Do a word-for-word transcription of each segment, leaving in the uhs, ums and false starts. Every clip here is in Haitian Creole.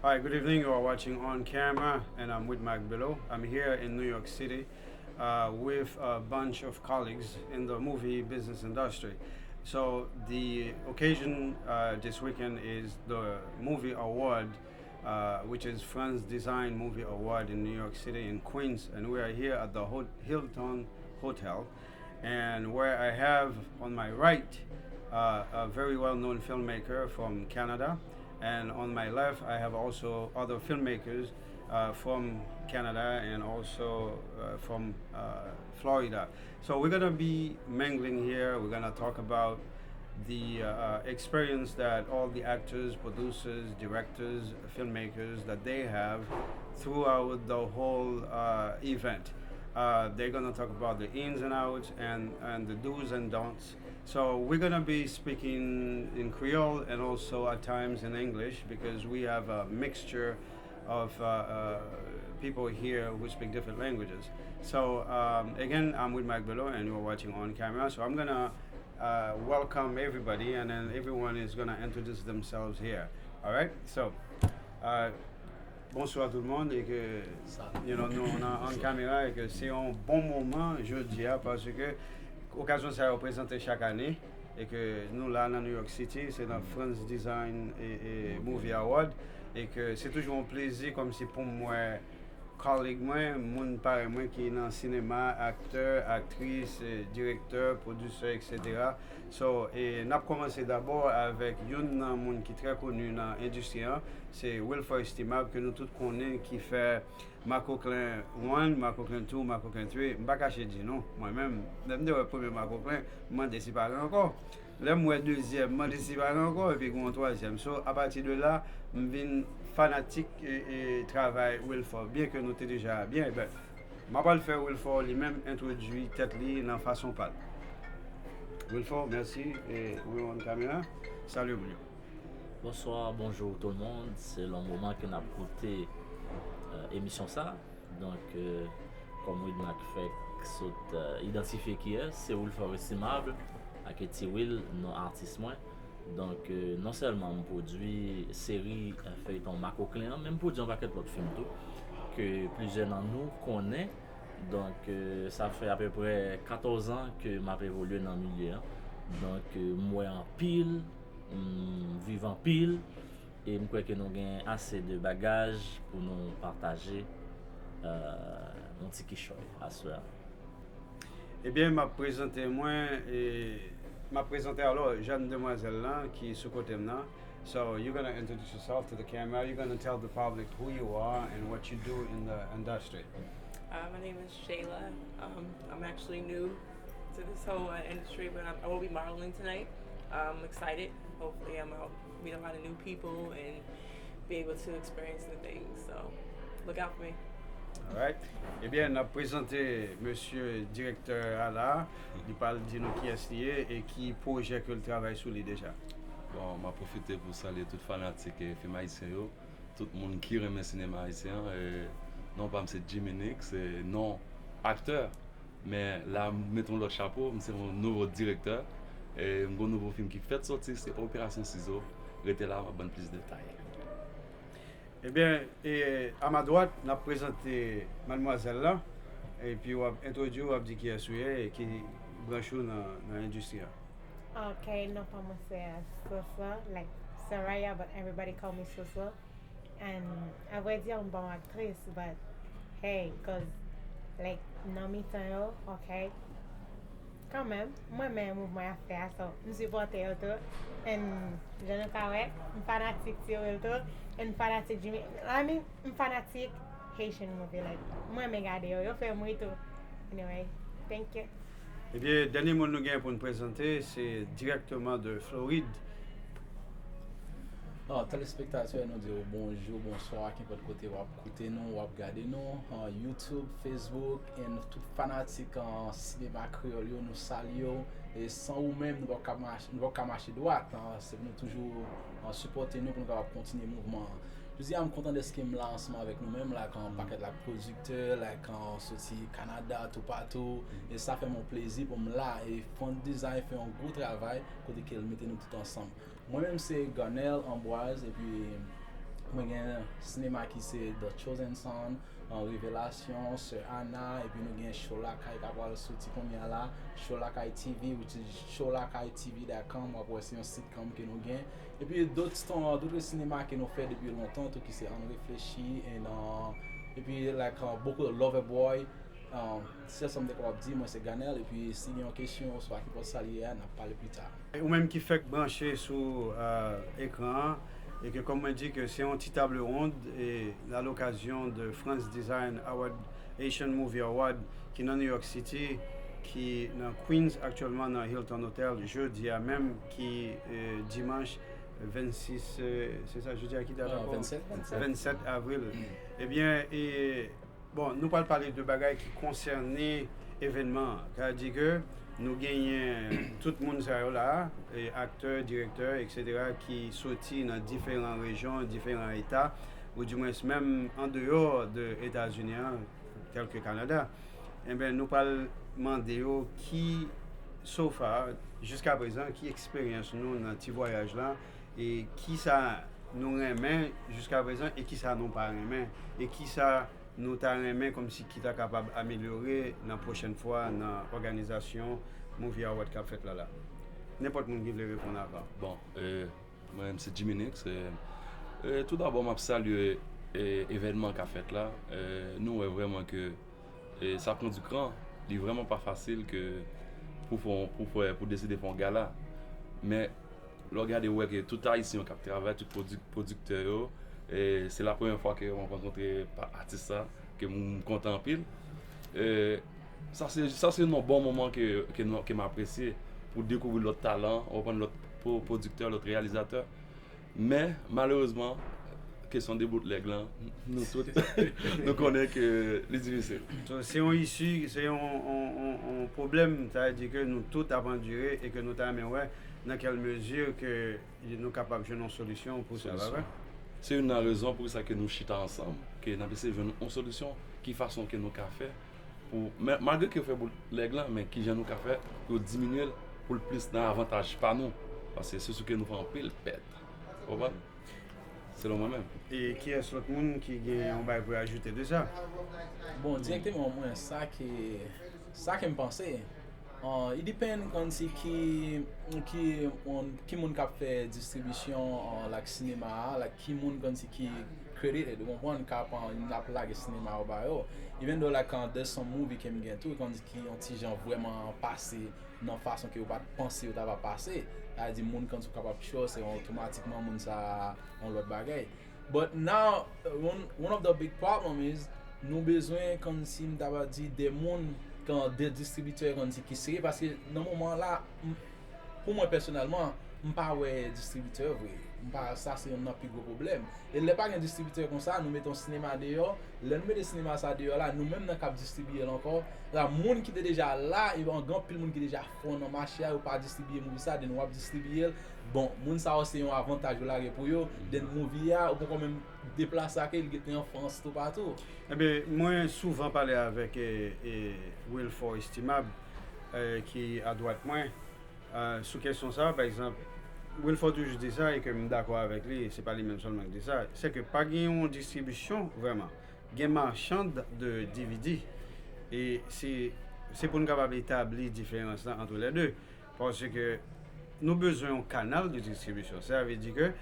Hi, good evening. You are watching On Camera, and I'm with Mac Bello. I'm here in New York City uh, with a bunch of colleagues in the movie business industry. So, the occasion uh, this weekend is the movie award, uh, which is Franz Design Movie Award in New York City, in Queens, and we are here at the Hil- Hilton Hotel. And where I have on my right uh, a very well known filmmaker from Canada. And on my left, I have also other filmmakers uh, from Canada and also uh, from uh, Florida. So we're going to be mingling here. We're going to talk about the uh, experience that all the actors, producers, directors, filmmakers that they have throughout the whole uh, event. Uh, they're going to talk about the ins and outs and, and the do's and don'ts. So we're going to be speaking in Creole and also at times in English because we have a mixture of uh, uh, people here who speak different languages. So um, again, I'm with Mac Bello and you're watching On Camera. So I'm going to uh, welcome everybody and then everyone is going to introduce themselves here. All right? So, uh, bonsoir tout le monde et que you know, nou nan On Camera et que c'est un bon moment jeudi hein, parce que occasion ça représente chaque année et que nous là dans New York City c'est dans France Design et, et Movie Award et que c'est toujours un plaisir comme si pour moi colleague mwen, moun parèy mwen ki nan sinema, aktè, aktris, direktè, pwodisè, et cetera. So, e n ap kòmanse dabò avèk youn nan moun ki trè koni nan endistri an, se Wilfort Estimable ke nou tout konnen ki fè Makoklen one, Makoklen two, Makoklen three. M pa kache di nou, mwen menm, lè m te wè premye Makoklen, m mande si pa gen ankò. Lè m wè dezyèm, m mande si pa gen ankò, epi gen yon twazyèm. So, apati de la, m vin fanatik e, e, travay Wilfort, byen ke nou te deja byen, but m ap al fè Wilfort li menm entwodui tèt li nan fason pa l. Wilfort, mèsi, e, we on camera. Salye moun yo. Bonsoir, bonjour tout le monde. Se yon moman ke n ap koute euh, emisyon sa. Donk, euh, kòm Widmack fèk sot euh, idantifye kiyès, se Wilfort Estimable, aka Ti Will, non atis mwen. Donk, euh, non sèlman m pwodui seri euh, feyton Makoklen an, men m pwodui yon pakèt lòt fim tou, ke plizyè nan nou konnen. Donk, euh, sa fè apeprè katòz an ke m ap evolye nan milye an. Donk, euh, m wè anpil, m viv anpil, e m kwè ke nou gen ase de bagaj pou nou pataje yon ti kichòy aswè a. Ebyen, m ap prezante mwen, e, m ap prezante alò jèn demwazèl lan ki sou kote m nan. So, you're gonna introduce yourself to the camera. You're gonna tell the public who you are and what you do in the industry. Uh, my name is Shayla. Um, I'm actually new to this whole uh, industry, but I'm, I will be modeling tonight. I'm excited. Hopefully, I'm out meet a lot of new people and be able to experience new things. So, look out for me. Alright. Ebyen, n ap prezante mesye direktè a la. Li pral di nou kiyès li ye e ki pwojè ke l travay sou li deja. Bon, m ap pwofite pou salye tout fanatik eh, fim ayisyen yo. Tout moun ki renmen sinema ayisyen an. Eh, non pa m se Jimmy Nix, se non aktè. Men la m mete yon lòt chapo, m se yon nouvo direktè. E m gen yon nouvo fim ki fèt sòti, se Operasyon Sizo. Rete la, m ap ban n plis detay. Ebyen, e, a ma dwat, n ap prezante madmwazèl la. Epi w ap entwodui w, w ap di kiyès ou ye e ki branch ou nan, nan endistri a. Ok, non pa mwen se Soso, like Soraya, but everybody call me Soso. And a vrè di, m pa yon aktris, but hey, cause like nan mitan yo, ok. Kanmenm, mwen renmen mouvman y ap fè a, so m sipòte yo tou. And jan nou ka wè, m fanatik Ti Will tou, and fanatik Jimmy. I mean, m fanatik Haitian movie, like, mwen renmen gade yo, yo fè m ri tou. Anyway, thank you. Ebyen, dènye moun nou gen pou n prezante, se dirèkteman de Florid. Bon, telespektatè, nou di w bonjou, bonswa, kenpòt kote w ap koute nou, w ap gade nou, uh, YouTube, Facebook, and tout fanatik uh, sinema kreyòl yo, nou salye w. E san ou menm, nou p ap ka mache, nou p ap ka mache dwat. Uh, se pou nou toujou uh, sipòte nou pou nou kapab kontinye mouvman an. Jodi a, m kontan dèske m la ansanm avèk nou menm, like, yon pakèt, like, pwodiktè, like, uh, soti Kanada, toupatou. E sa fè m yon plezi pou m la. E Front Design fè yon gwo travay kote ke l mete nou tout ansanm. Mwen menm se Garnel Ambroise epi Mwen gen sinema ki se The Chosen Son, an Revelasyon, Sè Ana, epi nou gen Show Lakay k ap pral soti kounye a la, Show Lakay T V, which is Show Lakay T V dot com, w ap wè se yon sitcom ke nou gen. Epi dòt, dòt sinema ke nou fè depi lontan tou ki se An Reflechi, and, uh, epi like, uh, bokou Lover Boy. Um, sèl sa m te kapab di, mwen se Ganel, epi si gen yon kesyon oswa ki pòt sa li ye a, n ap pale pita. Ou menm ki fèk branche sou, euh, ekran an, e ke kòm mwen di ke se yon ti table ronde e à l'occasion de France Design Award, Asian Movie Award ki nan New York City, ki nan Queens aktyèlman nan Hilton Hotel, jodi a menm ki, euh, dimanch vennsis, euh, se sa, jodi a ki dat ankò? Vennset, vennset. Vennset avril. Ebyen, e Bon, nou pral pale de bagay ki konsène evènman an. Sa vle di ke nou genyen tout moun sa yo la, e aktè, direktè, etsetera, ki soti nan diferan rejyon, diferan eta, oudimwens menm andeyò de Etazini an, tèl ke Kanada. Enben, nou pral mande yo ki, so far, jiska prezan, ki eksperyans nou nan ti vwayaj la, e kisa nou renmen jiska prezan, e kisa nou pa renmen, e kisa nou ta renmen kòmsi ki ta kapab amelyore nan pwochèn fwa nan òganizasyon Movie Award k ap fèt la la. Nenpòt moun ki vle reponn avan. Bon, e, mwen menm se Jimmy Nix. E, e, tou dabò, m ap salye, e, evènman k ap fèt la. E, nou wè vrèman ke, e, sa pran di kran. Li vrèman pa fasil ke pou fè, pou fè, pou deside fè yon gala. Men, lè w gade, ou wè ke tout Ayisyen yo k ap travay, tout pwodi-, pwodiktè yo, e se la premyè fwa ke mwen rankontre pa-, atis sa, ke m kontan anpil. E sa se, sa se yon bon moman ke, ke nou, ke m apresye pou dekouvri lòt talan, ou konprann, lòt pwo-, pwodiktè, lòt reyalizatè. Men, malerezman, kesyon de boutlèg lan, nou tout, nou konnen ke li difisil. So, se yon isi, se yon, yon, yon, yon pwoblèm, sa vle di ke nou tout ap andire e ke nou ta renmen wè nan kèl mezi ke nou kapab jwenn yon solisyon pou sa, pa vre? Se youn nan rezon poukisa ke nou chita ansanm, ke n ap eseye jwenn yon solisyon, ki fason ke nou ka fè pou, men, malgre ke yo fè boutlèg lan, men kijan nou ka fè pou yo diminye l, pou l plis nan avantaj pa nou? Paske se sou ke nou fè anpil pèt. Ou konprann? Selon mwen menm. E kiyès lòt moun ki gen yon bagay pou yo ajoute de sa? Bon, dirèkteman, mwen, sa ke, sa ke m panse, uh, it depend kòmsi ki, ki, on, ki moun k ap fè distribisyon, uh, like, sinema a, like, ki moun kòmsi ki credited, ou konprann, k ap, uh, n ap lage sinema yo ba yo. Even though, like, uh, there's some movie ke m gen tou, kòmsi ki yon ti jan vrèman pase nan fason ke yo pa t panse yo ta va pase. Sa vle di moun kòmsi w kapab trust e otomatikman moun sa a yon lòt bagay. But now, uh, one, one of the big problem is, nou bezwen, kòmsi m ta va di, de moun, kan, de distribitè, kòmsi ki serye, paske nan moman la, m, pou mwen pèsonèlman, m pa wè distribitè vre. M pa, sa se youn nan pi gwo pwoblèm. E lè pa gen distribitè konsa, nou mete yon sinema deyò. Lè nou mete sinema sa deyò la, nou menm nan k ap distribiye l ankò. La, moun ki te deja la, e gen anpil moun ki deja fò nan mache a, yo pa distribiye movie sa, then w ap distribiye l. Bon, moun sa yo se yon avantaj yo lage pou yo, then movie a, ou poko menm deplase ak li, li gentan an Frans toupatou. Ebyen, mwen souvan pale avèk, e, e, Wilfort Estimable, e, ki adwat mwen, e, sou kesyon sa, pa egzanp, Wilfort toujou di sa e ke m dakò avèk li, se pa li menm sèlman ki di sa, se ke pa gen yon distribisyon vrèman. Gen machann de D V D. E se, se pou n kapab etabli diferans lan ant lè de. Paske nou bezwen yon kanal de distribisyon. Sa vle di ke,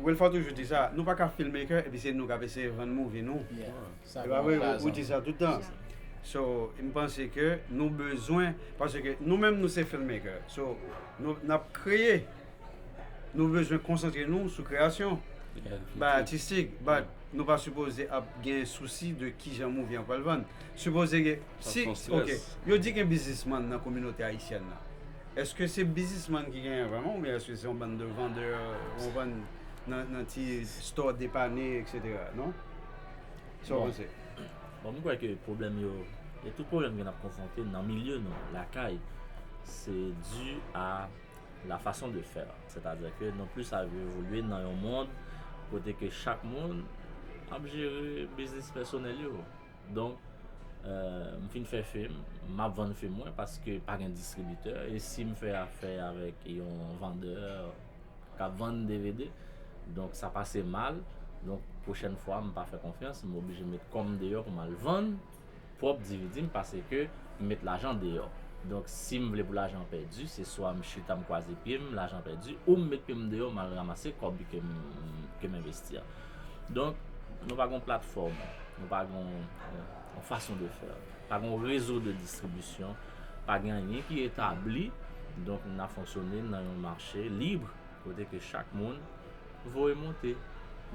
Wilfort toujou di sa, nou pa ka filmmaker epi se nou k ap eseye vann movie nou. Yeah. Se pa vre, ou, ou di sa tout tan. So, m panse ke nou bezwen, paske nou menm nou se filmmaker. So, nou, n ap kreye. Nou bezwen konsantre nou sou kreyasyon. Bay atistik, but nou pa sipoze ap gen sousi de kijan movie an pral vann. Sipoze gen, si, ok, yo di gen biznismann nan kominote ayisyèn nan. Èske se biznismann ki genyen vrèman, oubyen èske se yon bann de vandè, yon bann nan, nan ti store depane, etsetera, non? Sa w panse? Bon, m kwè ke pwoblèm yo, e tout pwoblèm ke n ap konfwonte nan milye nou, lakay, se di a la façon de faire. Sètadi ke nou plis ap evolye nan yon mond kote ke chak moun ap jere biznis pèsonèl yo. Donk, euh, m fin fè fim, m ap vann fim mwen paske pa gen distribitè. E si m fè afè avèk yon vandè k ap vann D V D, donk sa pase mal. Donk, pwochèn fwa, m pa fè konfyans, m oblije met kò m deyò pou m al vann pwòp D V D m pase ke m met lajan deyò. Donk, si m vle pou lajan pèdi, se swa m chita, m kwaze pye m, lajan pèdi, ou m met pye m deyò, m al ranmase kòb ke m, ke m envesti a. Donk, nou pa gen yon platfòm, nou pa gen yon, yon fason de fè, pa gen yon rezo de distribisyon, pa gen anyen ki etabli. Donk, n ap fonksyone nan yon mache lib, kote ke chak moun voye monte.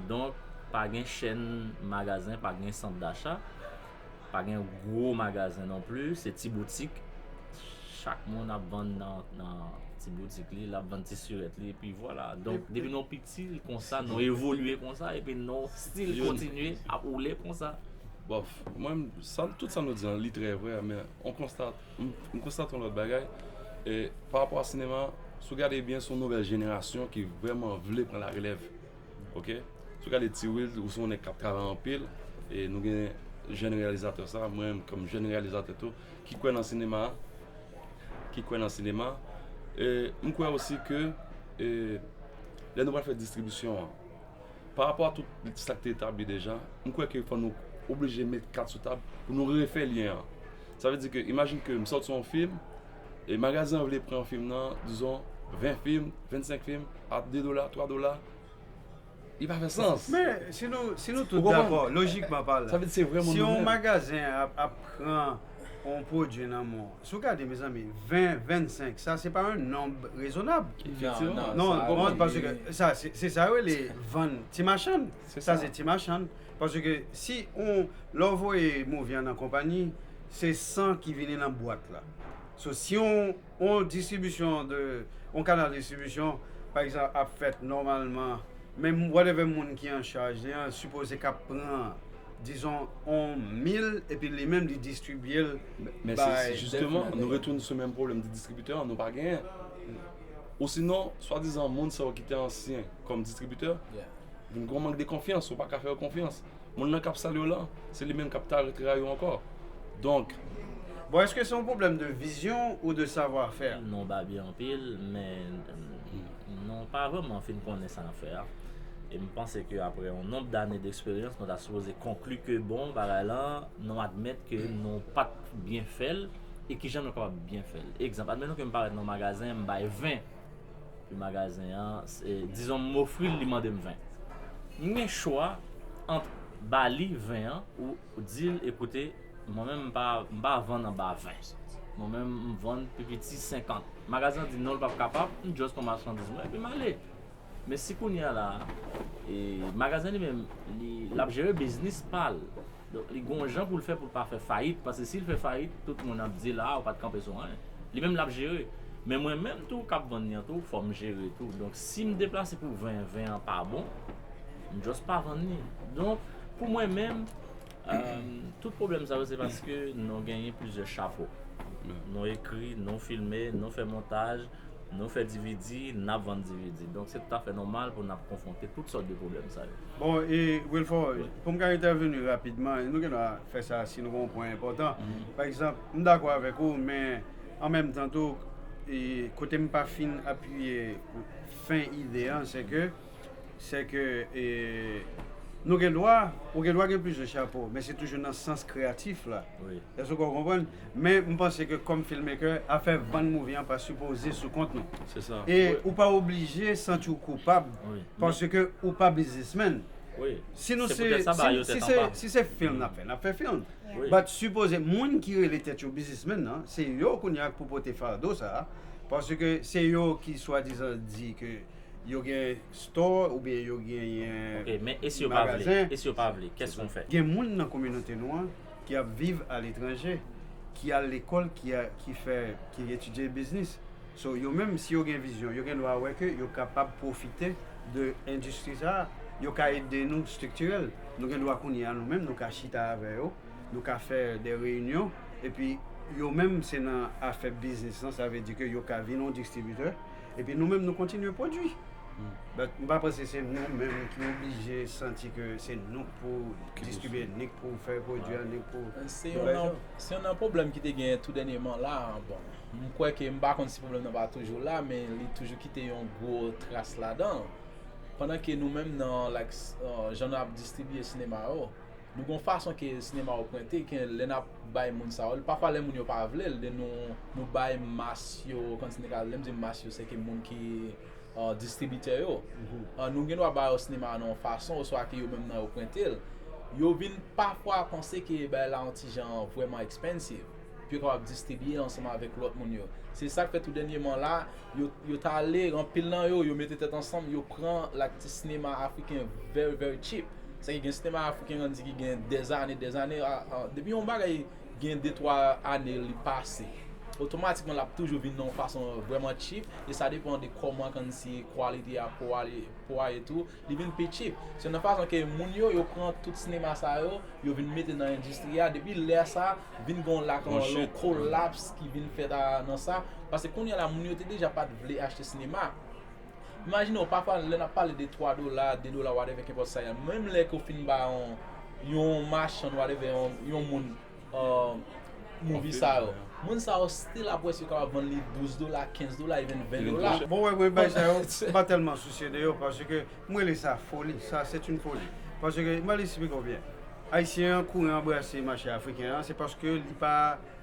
Donk, pa gen chèn magazen, pa gen sant dacha, pa gen gwo magazen non plis, se ti boutik. Chak moun ap vann nan, nan ti boutik li, l ap vann ti sirèt li, epi vwala. Donk, depi nou piti konsa, nou evolye konsa, epi nou still kontinye ap woule konsa. Bòf, mwen, sa, tout sa nou di an, li trè vrè, men on konstat, m, m konstate yon lòt bagay. E, pa rapò a sinema, si w gade byen, se yon nouvèl jenerasyon ki vrèman vle pran la relèv. Oke? Si w gade Ti Will, ou se yon nèg k ap travay anpil, e nou gen jèn reyalizatè sa, mwen menm kòm jèn reyalizatè tou, ki kwè nan sinema, ki kwè nan sinema. E, m kwè osi ke, e, lè nou pral fè distribisyon an, pa rapò a tout sa k te etabli deja, m kwè ke fò nou oblije met kat sou tab pou nou refè lyen an. Sa vle di ke, imajine ke m sòti yon fim, e magazen an vle pran fim nan, dizon, ven fim, vennsenk fim, a de dola, twa dola, li pa fè sans. Men, si nou, si nou tout dakò, lojikman palan, Sa vle di se vrèman si nou yon menm. Magazen ap, ap pran yon pwodui nan men w, si w gade, mezanmi, ven, vennsenk, sa se pa yon nonb rezonab. Efektivman. Non, sa, bon, wi. Paske sa, se se sa yo rele vann ti machann. Se Sa sa. Se ti machann. Paske si on, lè w voye movie an nan konpayi, se san ki vini nan bwat la. So, si on, on distribisyon de, on kanal distribisyon, pa egzanp, ap fèt nòmalman, men whatever moun ki an chaj li an, sipoze k ap pran, dizon, on mil, epi li menm li distribye l Men se bay. se jisteman, nou retounen sou menm pwoblèm de distribitè an, nou pa genyen. Osinon, swadizan moun sa yo ki te ansyen kòm distribitè, Yeah. vin gen yon mank de konfyans, ou pa ka fè yo konfyans. Moun nan k ap sal yo la, se li menm k ap ta retrayi yo ankò. Donk, Bon, èske se yon pwoblèm de vizyon ou de savwa fè? Non, Babi anpil, men mm, nou pa vrèman fin konnen sa n ap fè a. E m panse ke apre yon nonb dane deksperyans, nou ta sipoze konkli ke bon, bagay lan, nou admèt ke nou pa t byen fè l, e kijan nou kapab byen fè l. Egzanp, admeton ke m parèt nan yon magazen, m bay ven pou magazen an, se, dizon m ofri l, li mande m ven. M gen chwa ant ba li ven an ou di l, ekoute, mwen menm m pa, m pa vann anba ven. Mwen menm m vann pi piti senkant. Magazen an di non, l p ap kapab, m just pran machandiz mwen epi m ale. Men si kounye a la, e, magazen li menm, li, l ap jere biznis pa l. Donk, li gon jan pou l fè pou l pa fè fayit, paske si l fè fayit, tout moun ap di l, a, ou pa t kanpe sou anyen. Li menm l ap jere. Men mwen menm tou k ap vann li an tou, fò m jere tou. Donk, si m deplase pou ven, ven an pa bon, m just pa vann li. Donk, pou mwen menm, euh, tout pwoblèm sa yo se paske nou genyen plizyè chapo. Nou ekri, nou filme, nou fè montaj, nou fè D V D, n ap vann D V D. Donk, se toutafè nòmal pou n ap konfwonte tout sòt de pwoblèm sa yo. Bon, e Wilford, pou m ka entèveni rapidman, nou gen dwa fè sa si nou gen yon pwen enpòtan. Pa egzanp, m dakò avèk ou, men an menm tan tou, e kote m pa fin apiye fen ide an, se ke, se ke, e, nou gen dwa, ou gen dwa gen plizyè chapo, men se toujou nan sans kreyatif la. Wi. Èske w konprann? Men m panse ke kòm filmmaker, afè vann movie an pa sipoze sou kont nou. Se sa. E ou pa oblije santi w koupab Wi. paske ou pa biznismenn. Wi. Si nou Se se, poutèt sa ba si, yo si tèt se, anba. Si se film n ap fè, n ap fè film. Wi. But sipoze moun ki rele tèt yo biznismenn nan, se yo kounye a k pou pote fado sa a, paske se yo ki swadizan di ke yo gen store oubyen yo genyen Ok, men e si yo pa vle? magazen. E si yo pa vle? Qu'est-ce qu'on fait? Gen moun nan kominote nou an ki ap viv aletranje, ki al lekòl, ki, a, ki fè, ki etidye biznis. So, yo menm, si yo gen vizyon, yo gen dwa wè ke yo kapab pwofite de endistri sa a. Yo ka ede nou striktirèl. Nou gen dwa kounye a nou menm, nou ka chita avè yo, nou ka fè de reyinyon, epi yo menm se nan afè biznis lan, sa vle di ke yo ka vin yon distribitè, epi nou menm nou kontinye pwodui. But m pa panse se nou menm ki oblije santi ke se nou k pou distribye, ni k pou fè pwodui a, ni k pou Se yon nan, se yon nan pwoblèm ki te gen tou dènyèman la, bon, m kwè ke m pa konn si pwoblèm nan pa toujou la, men li toujou kite yon gwo tras ladan. Pandan ke nou menm nan, like, s- uh, jan n ap distribye sinema yo, nou gon fason ke sinema yo prente, ke lè n ap bay moun sa yo, pafwa lè moun yo pa vle l, lè nou, nou bay mas yo, kòmsi n ka, lè m di mas yo, se ke moun ki uh, distribitè yo. Uh, nou gen dwa ba yo sinema nan yon fason, oswa ke yo menm nan yo prente l. Yo vin pafwa panse ke bagay la yon ti jan vrèman expensive. Pou yo kapab distribiye ansanm avèk lòt moun yo. Se sa k fè tou dènyèman la, yo, yo t ale, anpil nan yo, yo mete tèt ansanm, yo pran, like, ti sinema afriken very, very cheap. Sa ki gen sinema afriken, ann di ki gen dèzane, dèzane, a- a- depi yon bagay gen de twa ane li pase, otomatikman l ap toujou vin nan yon fason vrèman cheap, e sa depann de kòman kòmsi quality a pou ale pou a etou, li vin pi cheap. Se nan fason ke moun yo, yo pran tout sinema sa yo, yo vin mete nan endistri a, depi lè sa vin gon lak yon kolaps ki vin fèt a- nan sa, paske kounye a la moun yo te deja pa t vle achte sinema. Imajine w, pafwa lè n ap pale de twa dola, de dola, whatever, kenpòt sa y a, menm lè ke w fin ba yon, yon machann, whatever, yon, yon moun uh, movie sa yo, moun sa yo still ap wè si yo kapab vann li douz dola, kenz dola, even ven dola. Bon, wè, mwen bay sa yo, m pa tèlman sousye de yo, paske m rele sa foli, sa se yon foli. Paske m al eksplike w byen. Ayisyen an kouri anbrase mache afriken an, se paske li pa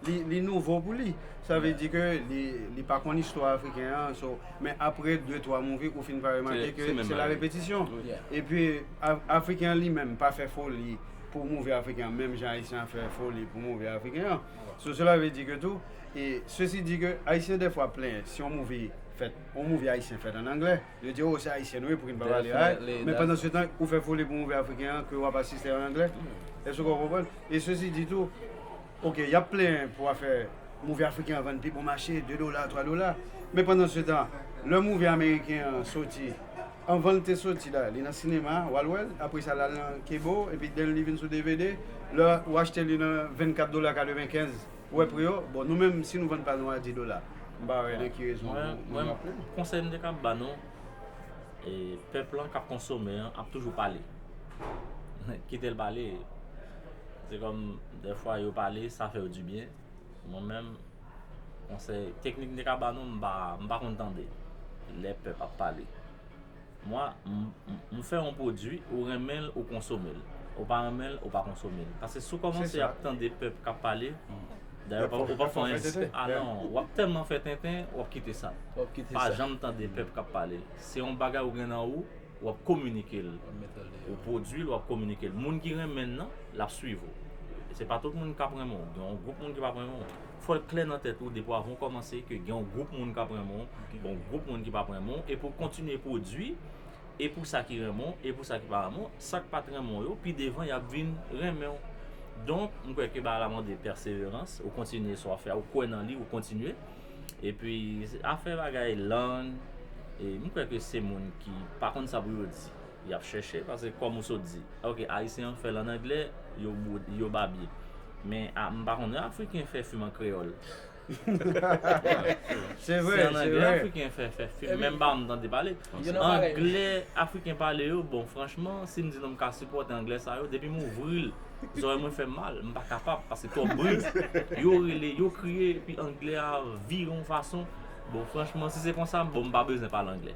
li, li nouvo pou li. Sa vle di ke li, li pa konn istwa afriken an, so, men apre de twa movie ou fin pa remake ke se la repetisyon. Epi afriken an li menm pa fè foli pou movie afriken an menm jan ayisyen an fè foli pou movie afriken an. So cela veut dire que tou, e sesi di ke ayisyen dèfwa plenyen si yon movie fèt, yon movie ayisyen fèt an anglè, yo di, oh, se ayisyen nou ye, pou ki n pa pale a. Men pandan se tan ou fè foli pou movie afriken an ke w ap asiste an anglè. Èske w konprann? E sesi di tou, ok, y ap plenyen pou afè movie afriken an vann pi bon mache, de dola, twa dola. Men pandan se tan, lè movie ameriken an soti, anvan l te soti la, li nan sinema, w al wè l, apre sa l al nan kebo, epi dèn li vin sou D V D, lè w achte li nan vennkat dola katrevenkenz, ou wè pri yo, bon, nou menm, si nou vann pa nou a dis dola, m pa wè nan ki rezon nou ap plenyen. Konsèy m te kab ba nou, e, pèp lan k ap konsome an ap toujou pale. Kite l pale. Se kòm, dèfwa, yo pale, sa fè yo dibyen. Mwen menm, konsèy, teknik m te ka ba nou, m pa, m pa konn tande lè pèp ap pale. Mwen, m, m, m fè yon pwodui, ou renmen l, ou konsome l. Ou pa renmen l, ou pa konsome l. Paske si w kòmanse ap tande pèp k ap pale, dayè, ou pa, ou pa fè anyen. Ah non, w ap tèlman fè tenten, w ap kite sa. Pa janm tande pèp k ap pale. Se yon bagay ou gen nan ou, w ap kominike l. Ou pwodui l, w ap kominike l. Moun ki renmen l nan, l ap swiv ou. E se pa tout moun k ap renmen w. Gen yon gwoup moun ki p ap renmen w. Fò l klè nan tèt ou depi avan w kòmanse ke gen yon gwoup moun k ap renmen w, gen yon gwoup moun ki p ap renmen w, e pou w kontinye pwodui, e pou sa ki renmen w, e pou sa ki pa renmen w, sa k pa t renmen w yo, pi devan y ap vin renmen w. Donk, m kwè ke bagay la mande pèseverans, ou kontinye sa w ap fè a, ou kwè nan li, ou kontinye. Epi, afè bagay lang, e m kwè ke se moun ki pa konn sa pou yo di. Y ap chèche, paske kòm ou sot di, ok, ayisyen an fè l an anglè, yo, yo babye. Men, a, m pa konnen afriken fè fim an kreyòl. Se vre, se vre. Se an anglè afriken fè, fè fim, men m pa janm tande pale. Anglè afriken pale yo, bon, franchman, si m di nou m ka sipòte anglè sa yo, depi m ouvri l, zòrèy mwen fè m mal, m pa kapab, paske twòp bri. Yo rele, yo kriye, epi anglè a vire yon fason. Bon, franchman, si se konsa, bon, m pa bezwen pale anglè.